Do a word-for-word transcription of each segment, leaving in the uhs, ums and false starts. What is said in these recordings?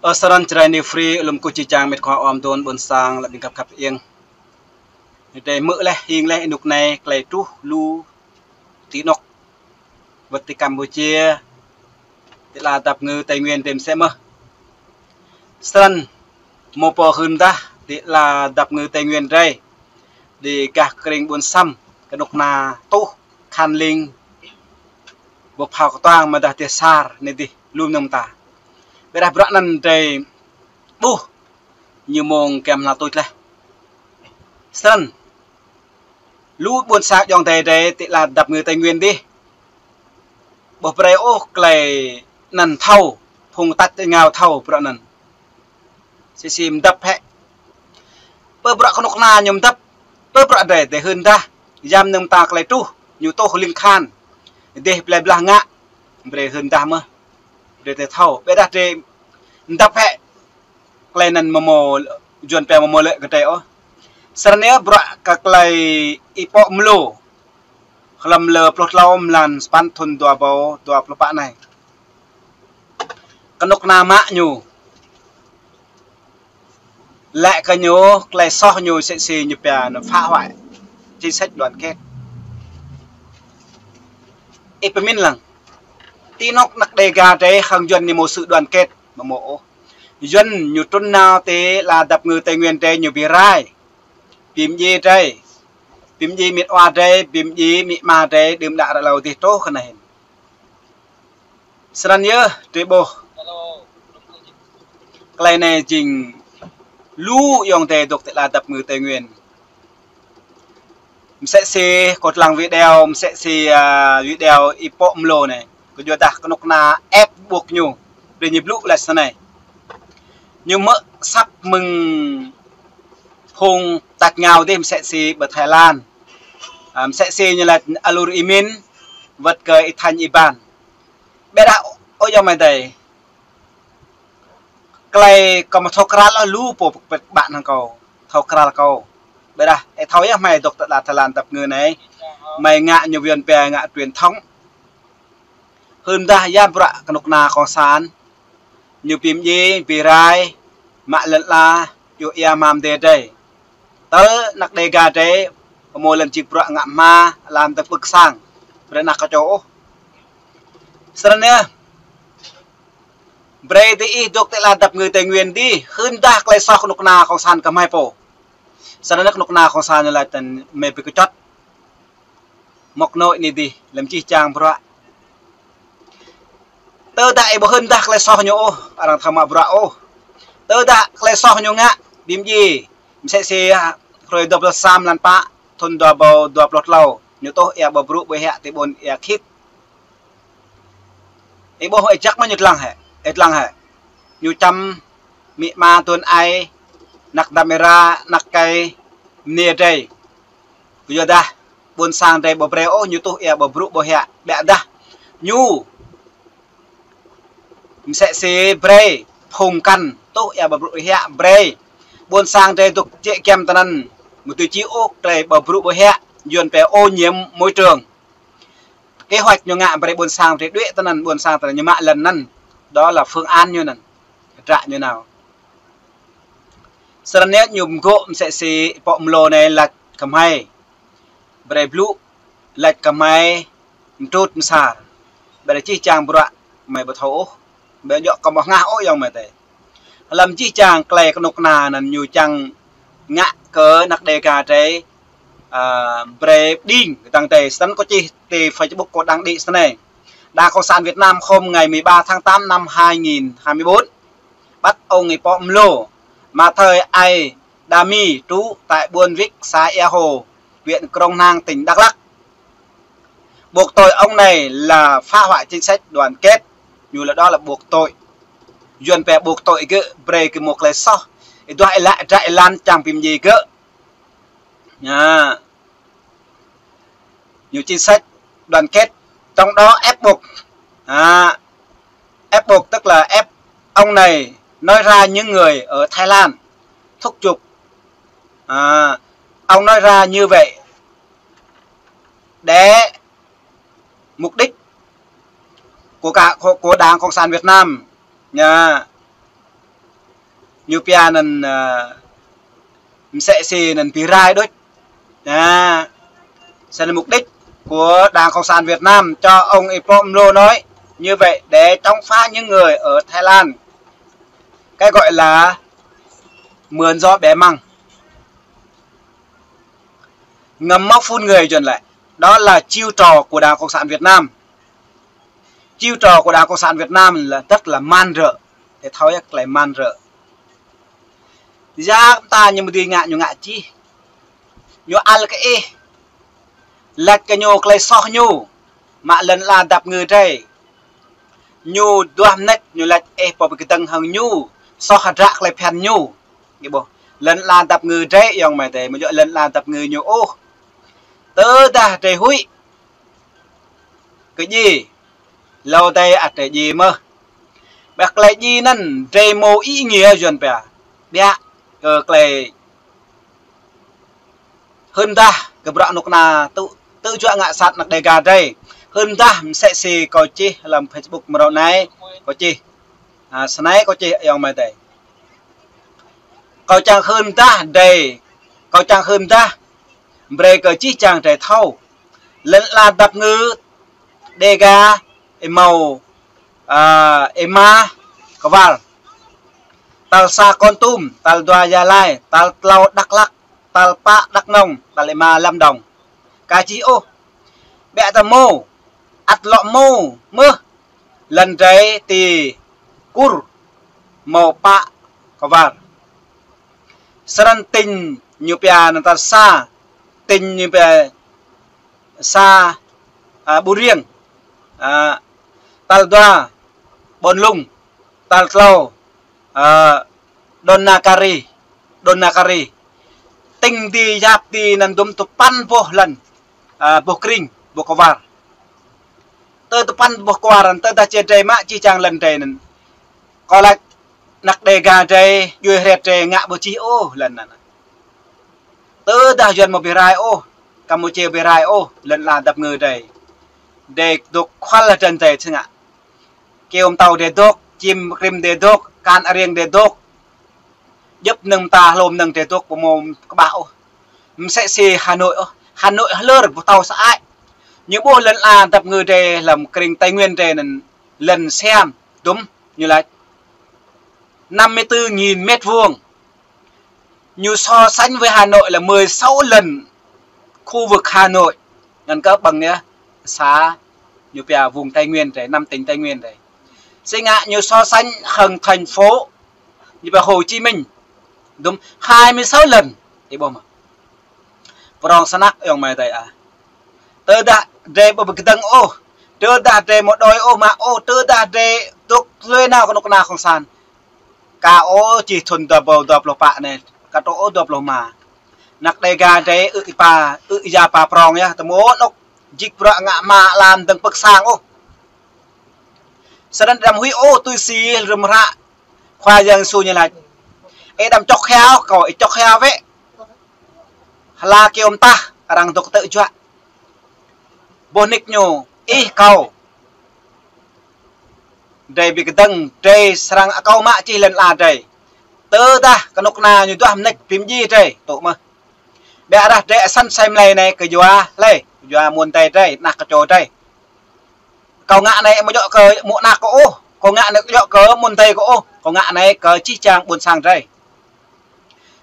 Ơ sơrăn Jrai New Free, lŏm kơ čih čang mĕt khua om don ƀôn sang lăp ning kăp kăp ieng. Dei mơ̆ leh hing leh inuk nai klei truh lu ti anŏk wơ̆t ti Campuchia, ti la dap ngư Tây Nguyên dei msĕ mơh. Sơrăn mơ̆ pô hưn dah ti la dap ngư Tây Nguyên dei, dei gah kring ƀôn Săm, kơnuk kơna tuh khan ling, ƀu phao kơtuang mơ̆ dah dêh sar, nai dih lŏm nơm ta. Ƀiădah bruă anăn dei ƀuh ñu mơ̆ng kem hla tuč leh. Sơrăn lu ƀôn sang ayŏng adei dei ti la dap ngư Tây Nguyên dih ƀu brei ôh klei anăn thâo, phung tač êngao thâo bruă anăn. Sĭ sĭ mdăp hĕ. Pơ bruă kơnuk kơna ñu mdăp, pơ bruă dei, dei hưn dah, yam nơm ta klei truh, ñu tuh ling khan, dêh plei blah ngă, brei hưn dah mơh, brei dêh thâo, ƀiădah dei mdăp hĕ. Klei anăn mơmô, Yuăn pia mơmô lĕ kơ dei ôh. Sơrăn yơh bruă kơ klei Y Pŏ Mlô, hlăm lơ pluh tlâo mlan sapăn thŭn dua êbâo dua pluh pă anai. Kơnuk kơna mă ñu. Lĕ kơ ñu, klei soh ñu sĭ sĭ ñu pia anăn phá hoại chính sách đoàn kết. Ih pơmĭn lăng. Ti anŏk anak Đêga dei hăng Yuăn ñu mâo sự đoàn kết, mơmô ôh. Yuăn ñu trŭn nao ti la dap ngư Tây Nguyên dei ñu bi rai. Bi mdjiê dei. Bi mdjiê mĭt wa dei, bi mdjiê amĭ ama dei, đưm đă ră hlâo dih truh kơ anai hĭn. Sơnăn yơh, tui ƀuh. Klei anei jing lu ayŏng adei dôk ti la dap ngư Tây Nguyên. Msĕ si kâo lăng video, msĕ si, a, video Y Pŏ Mlô anei. Kơ yua dah kơnuk kơna ĕp ƀuh ñu. Brei ñu blŭ lač snei. Ñu mơ̆ săp mơ̆ng phung tač êngao dih msĕ si ƀơi Thái Lan. A, msĕ si ñu lač alur Y Min, wơ̆t kơ Y Thanh Y Ban. Ƀiădah ơ ayŏng amai adei. Klei kâo mơ̆ thâo krăl lu pô pơkpĕt ƀă hăng kâo. Thâo krăl kâo. Ƀiădah, ơ thâo yơh hmei dôk ti la Thái Lan dap ngư anei. Hmei ngă ñu Yuăn pia ngă truyền thống. Hưn dah ya bruă kơnuk kơna cộng sản. Ñu bi mdjiê, bi rai, mă lŏn ala, yua ia hmam dêh dei. Tơl anak Đêga dei, pơmô lŏn jik bruă ngă hma, lam tơpưk sang. Brei anak kơ čô ôh. Sơnăn yơh. Brei dih ih dôk ti la dap ngư Tây Nguyên dih, hưn dah klei soh kơnuk kơna cộng sản kơ hmei pô. Sơnăn yơh kơnuk kơna cộng sản ñu lač tăn hmei bi kơčŏt. Mŏk nô̆ anei dih, lăm jih jang bruă. Tơdah ih ƀu hưn dah klei soh ñu ôh, arăng thâo mă bruă ôh. Tơdah klei soh ñu ngă, bi mdjiê. Msĕ si, a, hrơi dua pluh sa mlan pă, thŭn dua êbâo dua pluh tlâo. Ñu tuh ia ƀâo brŭ ƀâo hiă ti ƀôn ia Khit. Ih ƀuh ih jak mơ̆ ñu dlăng hĕ, ih dlăng hĕ. Ñu čăm amĭ ama tuan ai, anak dăm êra, anak kai, mniê dei. Kơ yua dah, ƀôn sang dei ƀu brei ôh, ñu tuh ia ƀâo brŭ ƀâo hiă. Ƀiădah, ñu msĕ si brei, phung kăn, tuh ia ƀâo brŭ hiă, brei. Ƀôn sang dei dôk jĕ giăm tơnăn, mơ̆ tui či ôh, klei ƀâo brŭ ƀâo hiă, Yuăn pia ô nhiễm môi trường. Kế hoạch ñu ngă brei ƀôn sang brei đuĕ tơnăn, ƀôn sang tơnăn ñu mă lŏn anăn. Đó là phương án ñu anăn. Hơdră ñu nao. Sơnăn yơh ñu mgô̆ msĕ si Y Pŏ Mlô anei lač kơ hmei. Brei blŭ lač kơ hmei mtrŭt msar. Brei jih jang bruă hmei ƀu thâo ôh. Ƀiădah yua kâo ƀu hngah ôh ayŏng amai adei. Hlăm jih jang klei kơnuk kơna anăn ñu čang ngă kơ anak Đêga dei, a, brei pơđing kơdăng dei. Sơnăn kâo čih ti Facebook kâo đăng đĭ snei. Đảng Cộng sản Việt Nam hôm ngày mười ba tháng tám năm hai nghìn hai mươi bốn bắt ông Y Pŏ Mlô, mà thời Ai Đa Mi trú tại Buôn Vik, xã Ea Hồ, huyện Krông Nang, tỉnh Đắk Lắk. Buộc tội ông này là phá hoại chính sách đoàn kết. Ñu lač đó là buộc tội. Yuăn pia buộc tội gơ̆, brei gơ̆ mâo klei soh. Ih duah ih lač, ih lač čang bi mdjiê gơ̆. Ñu chính sách đoàn kết, trong đó ép buộc. À, ép buộc tức là ép ông này nói ra những người ở Thái Lan thúc giục. À, ông nói ra như vậy để mục đích của cả, của, của Đảng Cộng sản Việt Nam. Nhà, ñu pia anŭn, ơ, msĕ si anŭn bi rai đôč. Anai, snăn mục đích của Đảng Cộng sản Việt Nam cho ông Y Pom Lô nói như vậy để chống phá những người ở Thái Lan. Cái gọi là mượn gió bẻ măng. Ngậm máu phun người, dŏ lĕ. Đó là chiêu trò của Đảng Cộng sản Việt Nam. Chiêu trò của Đảng Cộng sản Việt Nam là rất là man rợ. Ih thâo yơh tơlơi man rợ. Yua kơ ta ñu mơ̆ dưi ngă, ñu ngă čih. Ñu ăl kơ ih. Lač kơ ñu tơlơi soh ñu. Mă lŏn ala dăp ngư drei. Ñu duah mnêč, ñu lač ih pô bi kơdơ̆ng hăng ñu. Soh hơdră tơlơi phiăn ñu. Ih ƀuh. Lŏn ala dăp ngư drei, ayŏng amai adơi. Mơ̆ djŏ lŏn ala dăp ngư ñu ôh. Tơdah drei huĭ kơ djai, hlâo adih ăt drei djai mơh. Ƀiă tơlơi djai anŭn drei mâo ý nghĩa yuan pia. Ƀiă kơ tơlơi hơndah kơ bruă kơnuk kơna tŭ, tŭ juă ngă sat anăk Dega drei. Hơndah msĕ si kâo čih hlăm Facebook mrâo anai, kâo čih. Ha, snei kâo čih ayŏng amai adơi. Kâo čang hơndah drei, kâo čang hơndah brơi kơ jih jang drei thâo. Lŏn ala dăp ngư Dega ih mâo, ơ, ih mă kwar. Tal sa Kon Tum, tal dua Gia Lai, tal tlâo Dak Lak, tal pă Dak Nông, tal ih mă Lâm Đồng. Ka jih ôh. Ƀiă ta mâo, ăt lŏ mâo mơh. Lŏn drei ti Kur mâo pă kwar. Srăn tỉnh ñu pia anŭn tal sa, tỉnh ñu pia sa, ơ, Burieng, ơ, tal dua Ƀôn Lung, tal tlâo, ơ, Donakari, Donakari. Tỉnh ti yap ti anŭn dŭm tơpăn boh lŏn, ơ, boh krĭng, boh kwar. Tơ tơpăn boh kwar anŭn, tơdah či drei mă jih jang lŏn drei anŭn. Kâo lač anăk Dega drei, djuai hret drei ngă ƀu jih ôh lŏn anŭn. Tơdah yuan mâo bi rai ôh, Kampuchia bi rai ôh, lŏn ala dăp ngư drei. Drei dôk khual hơdrăn drei sngă. Kyâo mtâo drei dôk, čim krĭm drei dôk, kan ariêng drei dôk. Djŏp mơnơ̆ng mơta hlô mơnơ̆ng drei dôk ƀu mâo kơƀah ôh. Msĕ si Hà Nội ôh. Hà Nội hlơr ƀu thâo sơăi. Ñu ƀuh lŏn ala dăp ngư drei hlăm krĭng Tây Nguyên drei anŭn lŏn Siam, dŭm, ñu lač năm mươi tư nghìn mét vuông. Ñu so sánh với Hà Nội là mười sáu lần khu vực Hà Nội. Ngăn kơ bằng nhá, xã ñu pia vùng Tây Nguyên drei, năm tỉnh Tây Nguyên drei. Sĭt ngă ñu so sánh hăng thành phố ñu pia Hồ Chí Minh. Dŭm hai mươi sáu lần. Ih ƀuh mơ̆. Prŏng snăk ayŏng amai adơi ah. Tơdah drei ƀu bi kơdơ̆ng ôh. Tơdah drei mâo đuaĭ ôh mă ôh. Tơdah drei dôk lui nao kơnuk kơna cộng sản. Ka ôh čih thŭn dua rơbâo dua pluh pă anai, ka truh ôh dua pluh rơma. Anăk Dega drei ư̆ êpa, ư̆ êya êpa prŏng yơh, tơmơ̆ anŭn jik bruă ngă mă lăm dơ̆ng pơ̆k sang ôh. Sơnăn đăm huĭ ôh tui si rơ̆m hră Khua Yang Yêsu ñu lač. Ih đăm čŏk hia ôh kâo, ih čŏk hia wơ̆t. Hla kyâo mơtah, arăng dŏ kơtơ̆ juă. Boh nik ñu, ih kâo. Drei bi kơdơ̆ng, drei srăng akâo mă čih lŏn ala drei. Tơdah kơnuk kơna ñu duah mnêč bi mdjai drei, tŭ mơh. Ƀiădah drei asăn asei mlei anai kơ yua hlei, yua mơ̆ng adơi drei, anăk kơ čô drei. Kâo ngă anai amâo djŏ kơ mơ̆ng anăk kâo ôh, kâo ngă anai djŏ kơ mơ̆ng adơi kâo ôh, kâo ngă anai kơ jih jang ƀuôn sang drei.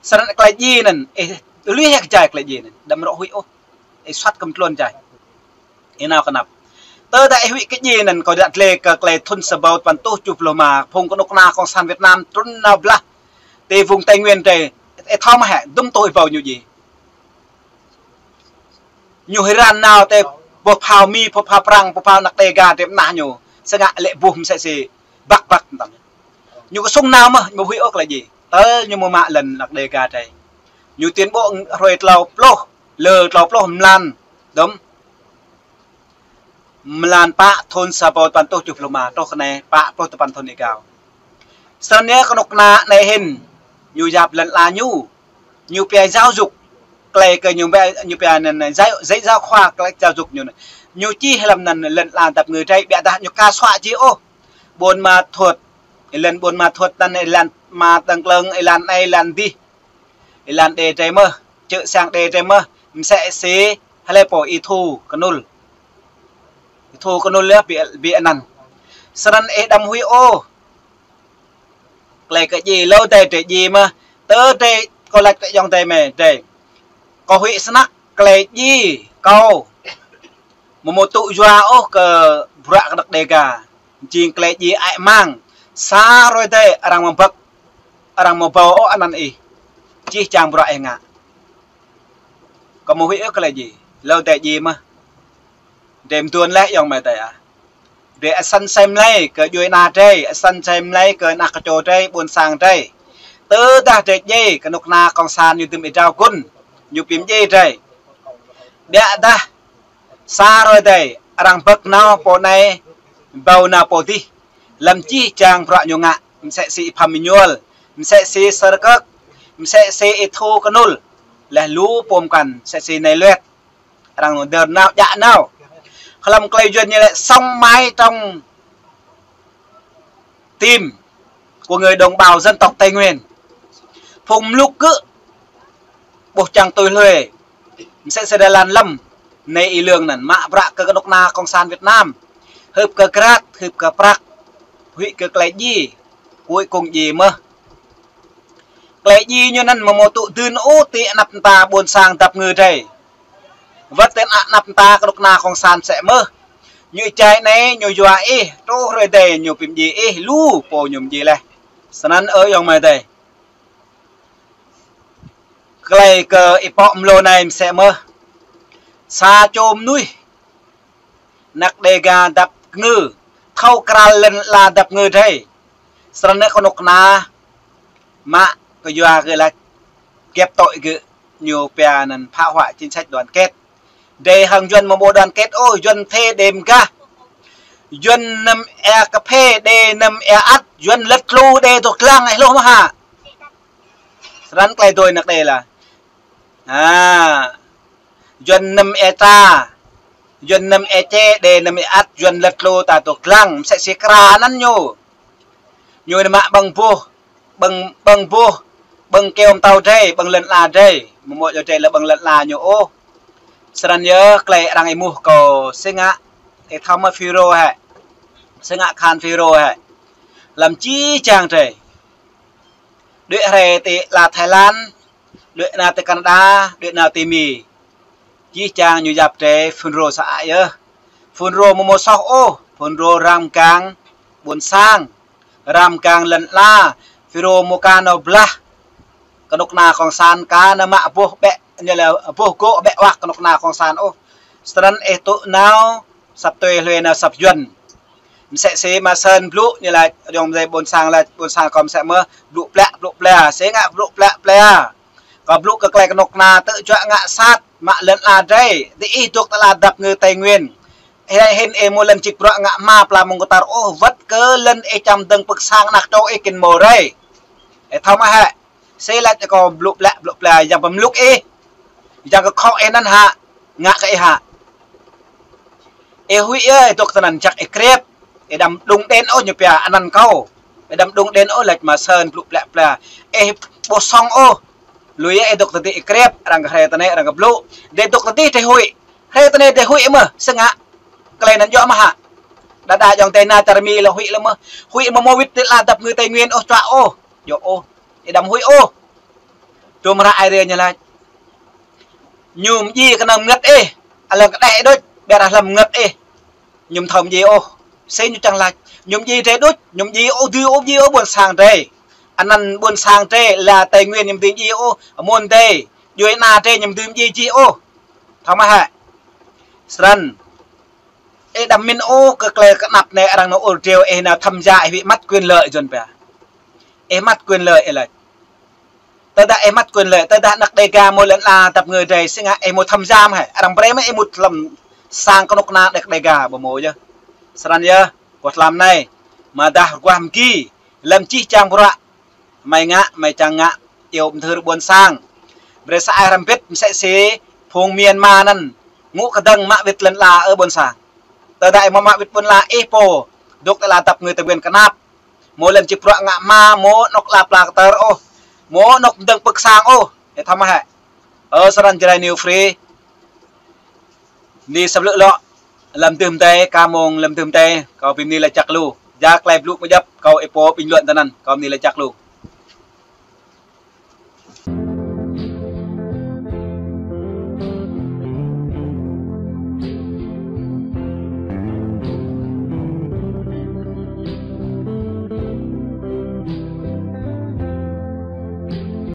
Sơnăn tơlơi djai anŭn, ih lui hĕ kơ jai tơlơi djai anŭn, đăm rŏ huĭ ôh. Ih suăt kơ mơtlôn jai. Ih nao kơnăp. Tơdah ih huĭ kơ djai anŭn kâo djă dlê kơ tơlơi thŭn sa rơbâo tơpăn rơtuh tơjuh pluh rơma, phung kơnuk kơna cộng sản Việt Nam trŭn nao blah ti vùng Tây Nguyên drei, ih thâo mơ̆ hĕ, dŭm tui ih ƀâo ñu djai. Ñu hơran nao tơ boh phao Mi, boh phao Prăng, boh phao anăk Dega drei mơnah ñu. Sơngă lĕ buh msĕ si băk băk mơtam. Ñu kơsŭng nao mơh, ñu ƀu huĭ ôh kơ tơlơi djai. Tơl ñu mơ̆ mă lŏn anăk Dega drei. Ñu tuyên bố hruê tlâo pluh, lơ tlâo pluh mlan, dŭm. Mlan pă thŭn sa rơbâo tơpăn rơtuh tơjuh pluh rơma, truh kơ anai pă pluh tơpăn thŭn êgao. Sơnăn kơnuk kơna anai hĭn, ñu yap lŏn ala ñu, ñu pia giáo dục, tơlơi kơ ñu pia, ñu pia anŭn, anŭn, giáo, dạy giáo khoa, tơlơi giáo dục ñu anŭn. Ñu čih hlăm anŭn lŏn ala dăp ngư drei, ƀiădah ñu ka suă djai ôh. Buôn Ma Thuột, Ih lŏn Ƀuôn Ma Thuột anŭn, ih lŏn Ma Tơng Klơng, ih lŏn anai, ih lŏn adih. Ih lŏn Đê drei mơh, čư̆ sang Đê drei mơh, msĕ si hlơi pô ih thu kơnŭl. Ih thu kơnŭl yơh ƀing, ƀing anŭn. Snăn ih đăm huĭ ôh. Tơlơi kơ djai hlâo adih drei djai mơh. Tơ drei kâo lač kơ ayŏng adơi amai drei. Kâo huĭ snăk tơlơi djai kâo. Amâo mâo tŭ yua ôh kơ bruă kơ anăk Đêga. Jing tơlơi djai hơăi mang. Sa hrơi adih arăng amâo bŏk, arăng amâo ƀâo ôh anăn ih. Jih jang bruă ih ngă. Kâo amâo huĭ ôh tơlơi djai. Hlâo adih djai mơh. Drei mduôn laih ayŏng amai adơi ah. Drei asăn sem lei kơ djuê ana drei, asăn sem lei kơ anak kơ čô drei, ƀuôn sang drei. Tơdah drei djai kơ knŭk kna kông san ñu dưm ih drao gŭn, ñu pim djai drei. Biă dah sa hrơi adih, arăng bŏk nao pô anai, ƀâo nao pô adih. Lăm jih jang bruă ñu ngă, msĕ si ih phăm ih ñuôl, msĕ si ih sơr kơk, msĕ si ih thu kơnŭl. Laih lu pô mkăn, msĕ si ih nai luet. Arăng dơr nao, djă nao. Hlăm tơlơi Yuăn ñu laĭ sống mãi trong tim của người đồng bào dân tộc Tây Nguyên. Phung mluk gơ̆ ƀuh čang tui hlue. Msĕ si Đài Loan lăm, anai ih lương anăn, mă bruă kơ knŭk kna kông san Việt Nam. Hưp kơ krat, hưp kơ prăk, huĭ kơ tơlơi djai, cuối cùng djai mơh. Tơlơi djai ñu anăn amâo mâo tŭ dưn ôh ti anăp mta ƀuôn sang dăp ngư drei. Wơ̆t ti anăp mta knŭk kna kông san msĕ mơh. Ñu čai anai, ñu yua ih, truh hrơi adih ñu pim djai ih, lu pô ñu mdjai laih. Snăn ơ ayŏng amai adơi. Tơlơi kơ ih pŏk mlâo anai msĕ mơh. Sa čô mnuih anăk Đêga dăp ngư, thâo kral lŏn ala dăp ngư drei. Snăn anai knŭk kna mă kơ yua gơ̆ lač kĕp tŏ gơ̆ ñu pia anăn phá hoại chính sách đoàn kết. Drei hăng Yuăn amâo mâo đoàn kết ôh, Yuăn thê Đê mgah. Yuăn năm êa kơphê, Đê năm êa ăt, Yuăn lăt lu Đê dôk dlăng, ih hluh mơh hă. Snăn tơlơi dui anăk Đê lah. Ha. Yuăn năm êa tra, Yuăn năm êa čê, Đê năm êa ăt, Yuăn lăt lu ta dôk dlăng, msĕ si kra anăn ñu. Ñu nao mă ƀơ̆ng boh, ƀơ̆ng, ƀơ̆ng boh, ƀơ̆ng kơyâo mtâo drei, ƀơ̆ng lŏn ala drei, amâo mâo djŏ drei lŏ ƀơ̆ng lŏn ala ñu ôh. Snăn yơh tơlơi arăng êmuh kâo, si ngă, ih thâo mơ̆ FULRO hĕ, si ngă khan FULRO hĕ. Lăm jih jang drei. Đuĕ hrei ti ala Thái Lan, đuĕ nao ti Canada, đuĕ nao ti Mi. Jih jang ñu yap drei FULRO sa ă yơh. FULRO amâo mâo soh ôh, FULRO răng mgang ƀuôn sang, răng mgang lŏn ala, FULRO amâo ka nao blah knŭk kna kông san, ka nao mă boh ƀĕ, ñu laĭ boh gŏ ƀĕ wăk knŭk kna kông san ôh. Snăn ih tŭ nao săp tui hlue nao săp Yuăn. Msĕ si mă sơ̆n blŭ ñu lač, ayŏng adơi ƀuôn sang lač, ƀuôn sang kâo msĕ mơh, blŭ plĕ, blŭ plĕ, si ngă blŭ plĕ, plĕ. Kâo blŭ kơ tơlơi knŭk kna tơčuă ngă sat, mă lŏn ala drei, diih dôk ti ala dăp ngư Tây Nguyên. Ih hĭn ih amâo lŏn čih bruă ngă hma pla mơ̆ng kơtar ôh, wơ̆t kơ lŏn ih čăm dơ̆ng pơ̆k sang anak čô ih kĭn mơ̆ rei. Ih thâo mơ̆ hĕ? Si lač kâo blŭ plĕ, blŭ plĕ, yang pơmluk ih, yang kơ khŏ ih anăn hă, ngă kơ ih hă. Ih huĭ yơh, ih dôk tinăn jak ih kriêp, ih đăm đŭng đen ôh ñu pia anăn kâo. Ih đăm đŭng đen ôh lač mă sơ̆n blŭ plĕ plĕ. Ih ƀu sŏng ôh, lui yơh ih dôk tơdih ih kriêp, arăng kơ hrei tinei, arăng kơ blŭ. Drei dôk tơdih drei huĭ. Hrei tinei drei huĭ mơh, si ngă. Tơlơi anăn djŏ mơh hă. Đa đa ayŏng adơi nao čar Mi lŏ huĭ lĕ mơh. Huĭ mơh amâo wĭt ti ala dăp ngư Tây Nguyên ôh, čuă ôh. Djŏ ôh. Ih đăm huĭ ôh. Dŭm hră Aê Diê ñu lač. Ñu mdjiê kơ anăn mngăt ih, hlăm kđeh ih đuč, ƀiădah hlăm mngăt ih ñu amâo thâo mdjiê ôh. Si ñu čang lač, ñu mdjiê drei đuč, ñu mdjiê ôh, dưi ôh mdjiê ôh ƀuôn sang drei. Anăn ƀuôn sang drei, ala Tây Nguyên ñu amâo dưi mdjiê ôh, amuôn adơi, djuê ana drei ñu amâo dưi mdjiê jih ôh. Thâo mơ̆ hĕ? Snăn, ih đăm mĭn ôh kơ tơlơi kơ anăp anei arăng nao ur driâo ih nao tham gia ih huĭ mất quyền lợi Yuăn pia. Ih mất quyền lợi ih lač. Tơdah ih mất quyền lợi, tơdah anăk Đêga mâo lŏn ala dăp ngư drei si ngă ih mâo tham gia mơ̆ hĕ. Arăng brei mơ̆ ih mŭt hlăm sang knŭk kna anăk Đêga ƀu mâo yơh. Snăn yơh, kâo tlam anei, mơdah rơgoh mgi, lăm jih jang bruă, hmei ngă, hmei čang ngă, iâu mthưr ƀuôn sang. Brei sa ai hrăm bĭt msĕ si phung Myanmar anăn, ngŭ kơdơ̆ng mă wĭt lŏn ala ơ ƀuôn sang. Tơdah ih mâo mă wĭt ƀuôn ala ih pô, dôk ti ala dăp ngư Tây Nguyên kơnap. Mơ̆ lăm či prăk ngă hma, mơ̆ anŏ lăp pla kơtơr ôh. Mơ̆ anŏ dơ̆ng pơ̆k sang ôh. Ih thâo mơ̆ hă? Ơ, sơran Jrai New Free. Ni săp lơ̆ lŏ. Lăm dơ̆m dai, kâo mơ̆ng lăm dơ̆m dai, kâo bim ni lăi čăk lu. Ja klai blŭ mơjăp, kâo ih pô bình luận tơ anŭn, kâo bim ni lăi čăk lu.